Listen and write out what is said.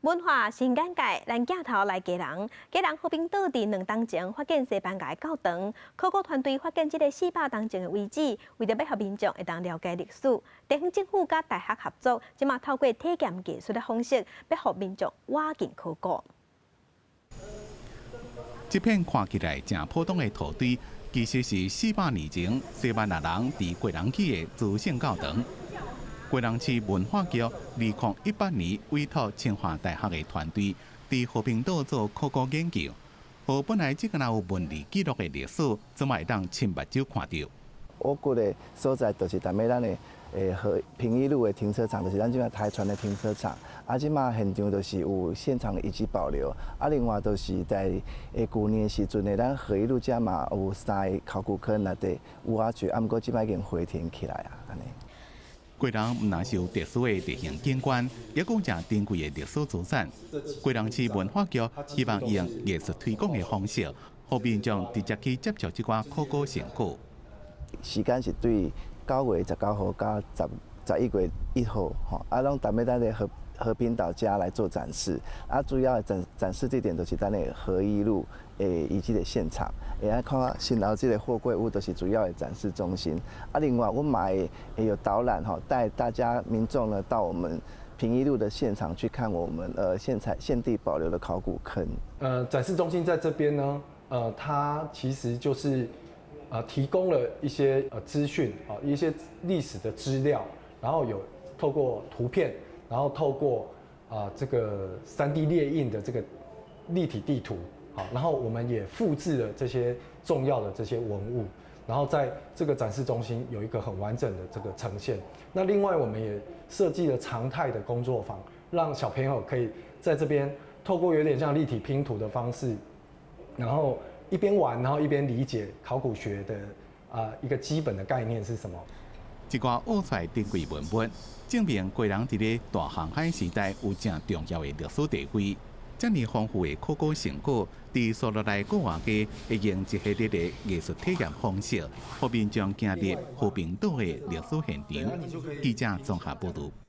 文化新眼界，咱鏡頭來基隆，基隆和平島佇2冬前發現西班牙教堂，考古團隊發現這个400冬前的遺址，為著欲予民眾會當了解歷史，地方政府佮大學合作，這馬透過體驗藝術的方式，欲予民眾倚近考古。這片看起來誠普通的土堆，其實是400年前西班牙人佇基隆起的諸聖教堂。基隆市文化局2018年委託清華大學的團隊，佇和平島做考古研究，予本來只敢若有文字記錄的歷史，這馬會當親目睭看著。挖掘的所在就是踮咧咱的和平一路的停車場，就是咱這馬台船的停車場。啊，這馬現場就是有現場的遺跡保留。啊，另外就是在舊年的時陣呢，咱和一路遮嘛有三个考古坑內底有挖掘，啊，毋過這馬已經回填起來啊，按呢。基隆毋但是有特殊的地形景觀，抑閣有誠珍貴的歷史資產。基隆市文化局希望用藝術推廣的方式，予民眾直接去接觸這寡考古成果。時間是對9月19號到11月1號，吼，啊，攏踮咧咱的和平島遮來做展示。啊，主要的展示地點就是咱的和一路的遺跡的現場。會使看身後這个貨櫃屋，就是主要的展示中心。啊，另外阮嘛會有導覽吼，帶大家民眾呢到我們平一路的現場去看我們現在現地保留的考古坑。展示中心在這邊呢，它其實就是提供了一些資訊啊，一些歷史的資料，然後有透過圖片，然後透過啊這個3D 列印的這個立體地圖，好，然後我們也複製了這些重要的這些文物，然後在這個展示中心有一個很完整的這個呈現。那另外我們也設計了常態的工作坊，讓小朋友可以在這邊透過有點像立體拼圖的方式，然後一邊玩，然後一邊理解考古學的啊一個基本的概念是什麼。這寡挖出來珍貴文物，證明基隆佇咧大航海時代有誠重要的歷史地位。遮爾豐富的考古成果，佇紲落來閣活家會用一系列的藝術體驗方式，予民眾行入和平島的歷史現場。記者綜合報導。